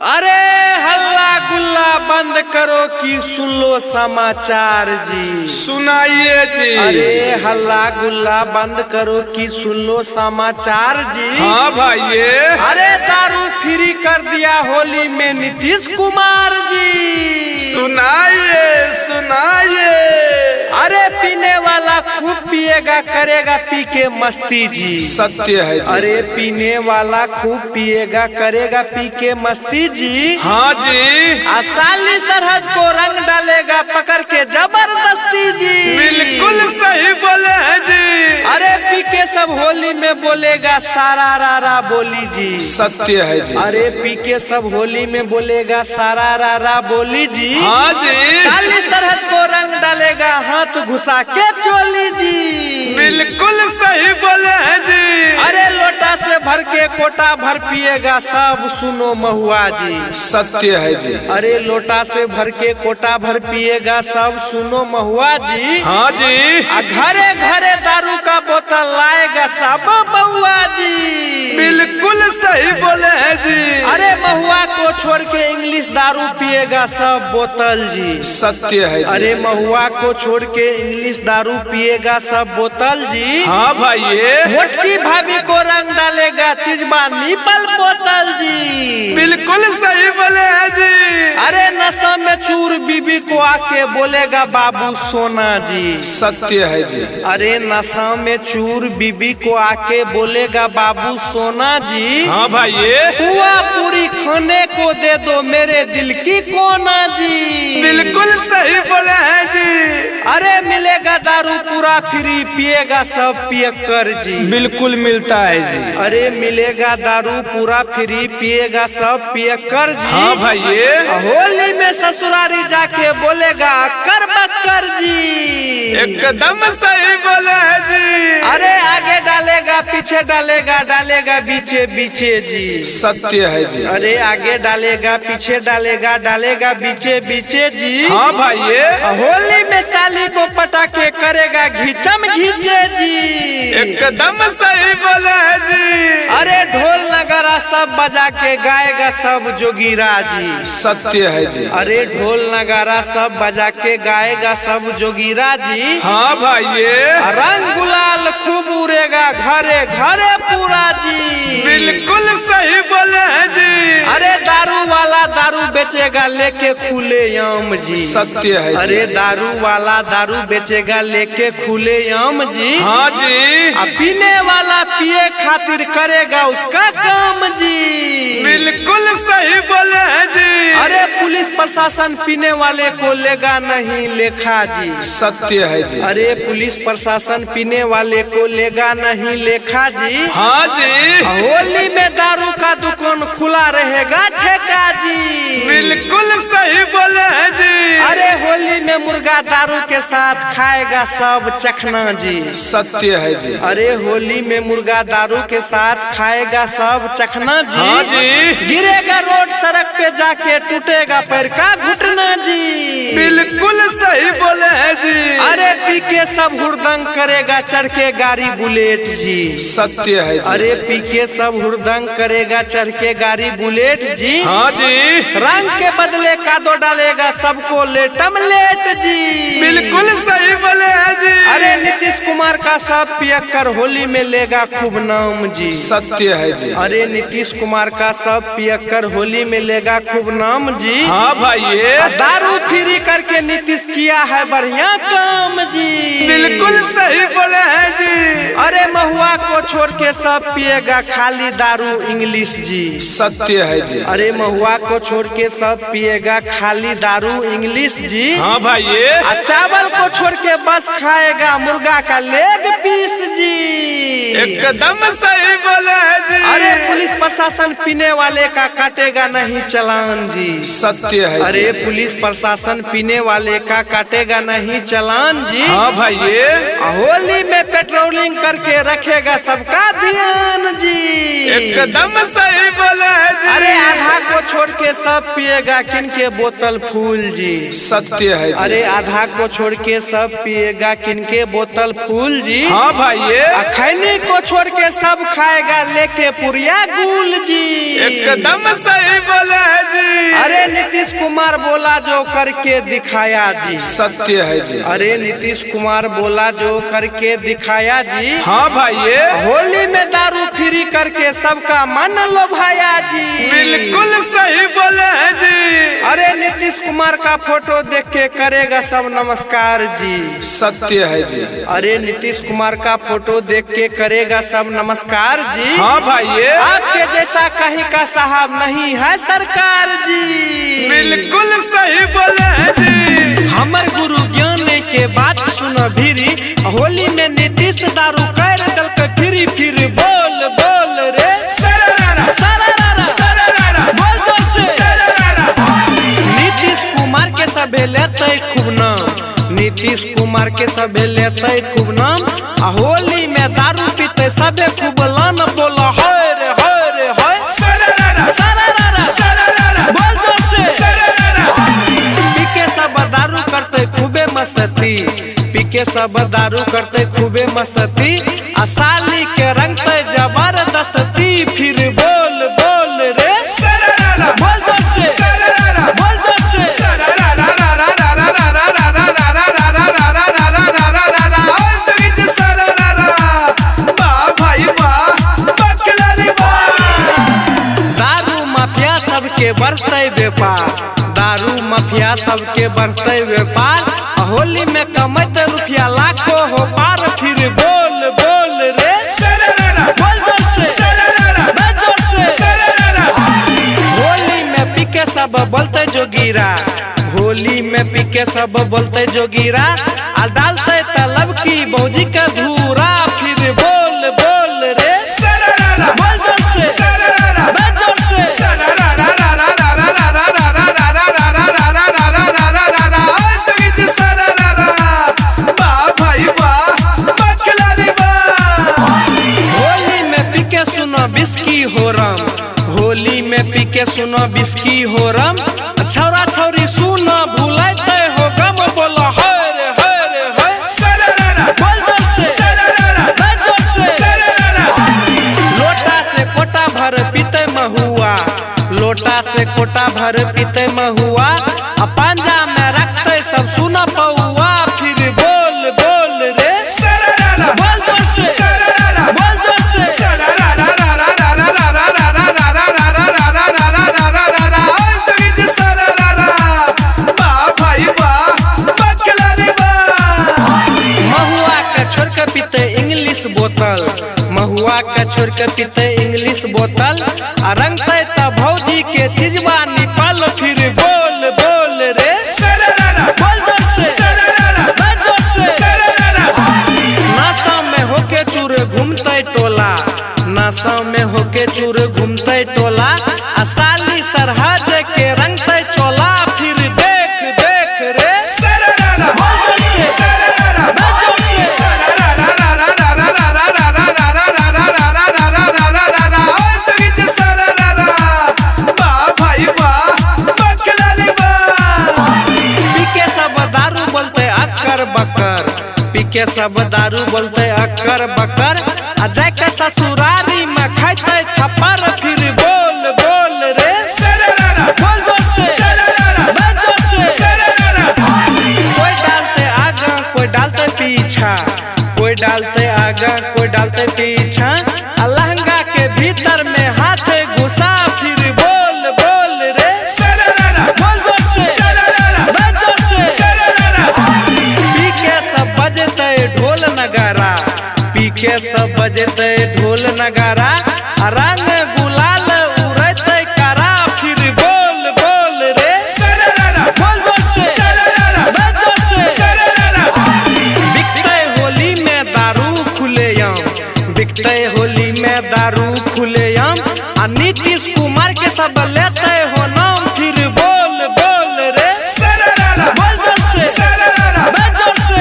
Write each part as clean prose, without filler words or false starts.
अरे हल्ला गुल्ला बंद करो कि सुन लो समाचार जी। सुनाइए जी। अरे हल्ला गुल्ला बंद करो कि सुन लो समाचार जी। हाँ भाइये। अरे दारू फ्री कर दिया होली में नीतीश कुमार जी। सुनाइए सुनाइए। अरे पीने वाला खूब पिएगा करेगा पी के मस्ती जी। सत्य है जी। अरे पीने वाला खूब पिएगा करेगा पी के मस्ती जी। हाँ जी। आसाली सरहद को रंग डालेगा पकड़ के जबरदस्ती जी। बिल्कुल सही बोले हैं जी। अरे पी के सब होली में बोलेगा सारा रा रा बोली जी। सत्य है जी। अरे पी के सब होली में बोलेगा सारा रा रा बोली जी। हाँ जी। साली सरहद को रंग डालेगा हाथ घुसा के चोली जी। बिल्कुल सही बोले हैं जी। अरे लोटा से भर के कोटा भर पिएगा सब सुनो महुआ जी। सत्य है जी। अरे लोटा से भर के कोटा भर पिएगा सब सुनो महुआ जी। हाँ जी। आ घरे घरे दारू का बोतल लाएगा सब बउआ जी। बिल्कुल सही बोले हैं जी। अरे महुआ को छोड़ के इंग्लिश दारू पिएगा सब बोतल जी। सत्य है जी। अरे महुआ को छोड़ के इंग्लिश दारू पिएगा सब बोतल जी। हाँ भाइये। मोटकी भाभी को रंग डालेगा चिजबा निपल बोतल जी। बिल्कुल सही बोले हैं जी। अरे नशा में चूर बीबी को आके बोलेगा बाबू सोना जी। सत्य है जी। अरे नशा में चूर बीबी को आके बोलेगा बाबू सोना जी। हाँ भाइये। पुआ पूरी खाने को दे दो मेरे दिल की कोना जी। बिल्कुल सही बोले हैं जी। अरे मिलेगा दारू पूरा फ्री पिएगा सब पियक्कर जी। बिल्कुल मिलता है जी। अरे मिलेगा दारू पूरा फ्री पिएगा सब पियक्कर जी। हाँ भाइये। होली में ससुरारी जाके बोलेगा कर बक्कर जी। एकदम सही बोले हैं जी। अरे आगे डालेगा पीछे डालेगा डालेगा बीचे बीचे जी। सत्य है जी। अरे आगे डालेगा पीछे डालेगा डालेगा बीचे बीचे जी। हाँ भाइये। होली में साली को पटाके करेगा घिचम घिचे जी। एकदम सही बोले हैं जी। अरे ढोल नगारा सब बजा के गाएगा सब जोगीरा जी। सत्य है जी। अरे ढोल नगारा सब बजा के गाएगा सब जोगीरा जी। हाँ भाइये। रंग गुलाल खूब उड़ेगा घरे घरे पूरा जी। बिल्कुल सही बोले हैं जी। अरे दारू वाला दारू बेचेगा लेके खुले आम जी। सत्य है जी। अरे दारू वाला दारू बेचेगा लेके खुले आम जी। हाँ जी। आ पीने वाला पिए खातिर करेगा उसका काम जी। बिल्कुल सही बोले हैं जी। अरे पुलिस प्रशासन पीने वाले को लेगा नहीं लेखा जी। सत्य है जी। अरे पुलिस प्रशासन पीने वाले को लेगा नहीं लेखा जी। हाँ जी। होली में दारू का दुकान खुला रहेगा ठेका जी। बिल्कुल सही बोले हैं जी। अरे होली में मुर्गा दारू के साथ खाएगा सब चखना जी। सत्य है जी। अरे होली में मुर्गा दारू के साथ खाएगा सब चखना जी। हाँ जी। गिरेगा रोड सड़क पे जाके टूटेगा पैर का घुटना जी। बिल्कुल सही बोले हैं जी। अरे पी के सब हुड़दंग करेगा चढ़ के गाड़ी बुलेट जी। सत्य है जी। अरे पी के सब हुड़दंग करेगा चढ़ के गाड़ी बुलेट जी। हाँ जी। रंग के बदले कादो डालेगा सबको लेटम लेट जी। बिल्कुल सही बोले हैं जी। अरे नीतीश कुमार का सब पियक्कर होली में लेगा खूब नाम जी। सत्य है जी। अरे नीतीश कुमार का सब पियक्कर होली में लेगा खूब नाम जी। हाँ भाइये। दारू फ्री करके नीतीश किया है बढ़िया काम जी। बिल्कुल सही बोले हैं जी। अरे महुआ को छोड़ के सब पिएगा खाली दारू इंग्लिश जी। सत्य है जी। अरे महुआ को छोड़ के सब पिएगा खाली दारू इंग्लिश जी। हाँ भाइये। आ चावल को छोड़ के बस खाएगा मुर्गा का लेग पीस जी। एकदम सही बोले हैं जी। अरे पुलिस प्रशासन पीने वाले का काटेगा नहीं चालान जी। सत्य है जी। अरे पुलिस प्रशासन पीने वाले का काटेगा नहीं चालान जी। हाँ भाइये। होली में पेट्रोलिंग करके रखेगा सबका ध्यान जी। एकदम सही बोले हैं जी। अरे आधा को छोड़ के सब पिएगा किनके बोतल फूल जी। सत्य है जी। अरे आधा को छोड़ के सब पिएगा किनके बोतल फूल जी। हाँ भाइये। आ खैनी को छोड़ के सब खाएगा लेके पुरिया गुल जी। एकदम सही बोले हैं जी। नीतीश कुमार बोला जो करके दिखाया जी। सत्य है जी। अरे नीतीश कुमार बोला जो करके दिखाया जी। हाँ भाई, होली में दारू फ्री करके सबका मन लोभाया जी। बिल्कुल सही बोले हैं जी। अरे नीतीश कुमार का फोटो देख के करेगा सब नमस्कार जी। सत्य है जी। अरे नीतीश कुमार का फोटो देख के करेगा सब नमस्कार जी। हाँ भाई, आपके जैसा कहीं का साहब नहीं है सरकार जी। बिल्कुल सही बोले हैं जी। हमर गुरु ज्ञान के बात सुन भीरी, होली में नीतीश दारू कर दल फिरी फिर बोल बोल रे सरारा, सरारा, सरारा, बोल जोर से। सरारा। नीतीश कुमार के सबे लेते खूब नाम, नीतीश कुमार के सबे लेते खूब नाम, आ होली में दारू पीते सबे खूब लान। बोल हाय रे हाय रे हाय। सरारा, सरारा, सरारा, बोल जोर से। सरारा। पीके सब दारू करते खूबे मस्ती, पीके सब दारू करते खूबे मस्ती, आ साली के रंगते जबरदस्ती। फिर बोल बोल रे सरारा, बोल जोर से। सरारा, बोल जोर से। दारू माफिया सबके बढ़ते व्यापार, दारू माफिया सबके बढ़ते व्यापार, आ होली में कमैते रुपया लाखों हो पार। फिर बोल बोल रे बोल जोर से। बोल जोर से। होली में पीके सब बोलते जोगीरा, होली में पीके सब बोलते जोगीरा, आ डालते तलब की बौजी के धूरा। फिर बोल बोल रे बोल जोर से। बोल जोर से। होली में पीके सुनो बिस्की हो रम, होली में पीके सुनो बिस्की हो रम, छौरा छौरी सुनो भुलाते हो गम। बोलो हाय रे हाय रे हाय। बोल जोर से। बोल जोर से। लोटा से कोटा भर पीते महुआ, लोटा से कोटा भर पीते महुआ, आ पांजा में रखते सब सुना पौआ। फिर बोल बोल रे बोल जोर से। बोल जोर से। महुआ के छोड़ के पीते इंग्लिश बोतल, महुआ के छोड़ के पीते इंग्लिश बोतल, आ रंगते त भौजी के चिजवा निपल। फिर बोल बोल रे बोल जोर से। बोल जोर से। नशा में होके चूर घूमते टोला, नशा में होके चूर घूमते टोला, आ साली सरहज के रंगते चोला। फिर देख देख रे बोल जोर से। बोल जोर से। पीके सब दारू बोलते अक्कर बकर, पीके सब दारू बोलते अक्कर बकर, आ जाके ससुरारी में खाते थप्पड़। फिर बोल बोल रे बोल जोर से। बोल जोर से। कोई डालते आगा कोई डालते पीछा, कोई डालते आगा कोई डालते पीछा, आ लहंगा के भीतर में हाथ घुसा। फिर बोल बोल रे बोल जोर से। बोल जोर से। पीके सब बजते ढोल नगारा, पीके सब बजते ढोल नगारा, आ रंग गुलाल उड़ते करा। फिर बोल बोल रे बोल जोर से। बोल जोर से। बिकते होली में दारू खुलेआम, बिकते होली में दारू खुलेआम, आ नीतीश कुमार के सब लेते हो नाम। फिर बोल बोल रे बोल जोर से। बोल जोर से।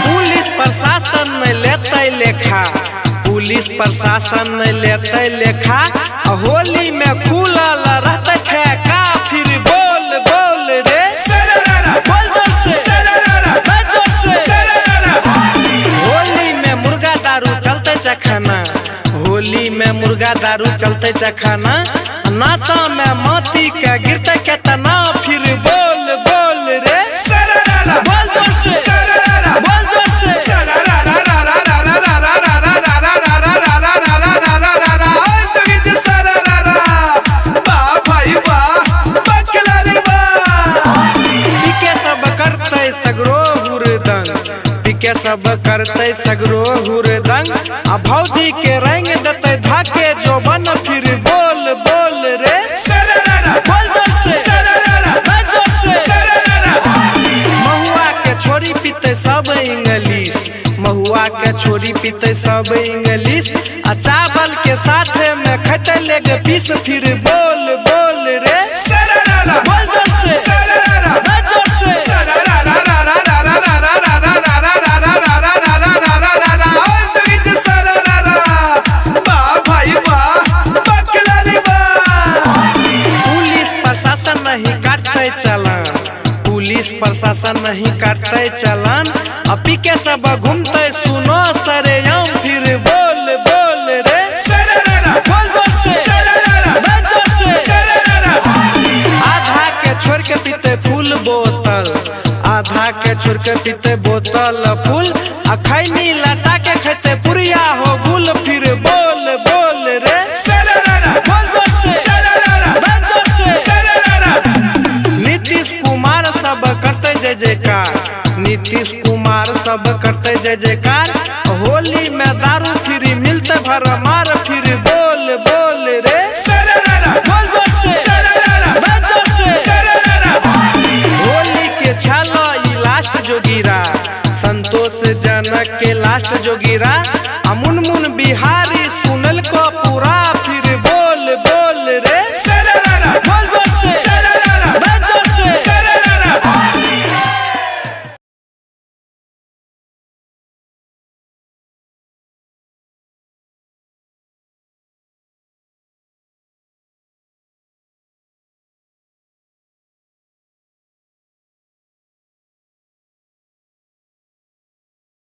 पुलिस प्रशासन नहीं लेते लेखा, पुलिस प्रशासन नहीं लेते लेखा, आ होली में खुलल रहते ठेका। फिर बोल बोल रे बोल जोर से। बोल जोर से। चखना। होली में मुर्गा दारू चलते चखना, नासा में मोती के गिरते केतना। फिर बोल बोल रे, बोल जोर से, बोल जोर से। पीके सब करते सगरो हुरदंग, पीके सब करते सगरो हुरदंग। आ भौजी के रंग देते धाके जोबन। फिर बोल बोल रे, बोल जोर से, बोल जोर से। महुआ के छोरी पीते सब इंग्लिश, महुआ के छोरी पीते सब इंग्लिश। आ चावल के साथे में खैते लेग पीस। फिर बोल बोल रे, बोल जोर से, बोल जोर से। पुलिस प्रशासन नहीं काटते चालान, पुलिस प्रशासन नहीं काटते चालान। अपी के सब घूमते सुनो सरेआम। फिर बोल बोल रे, बोल जोर से, बोल जोर से। आधा के छोड़ के पीते फूल बोतल, आधा के छोड़ के पीते बोतल फूल। आ खैनी लटा के खेते पुरिया हो गुल। फिर बोल बोल रे, बोल जोर से, बोल जोर से। नीतीश कुमार सब करते जय जयकार, नीतीश कुमार सब करते जय जयकार। होली में दारू फ्री मिलते भरमार। फिर बोल बोल रे, बोल जोर से, बोल जोर से। होली के छालो ई लास्ट जोगीरा, संतोष जनक के लास्ट जोगीरा। आ मुनमुन बिहार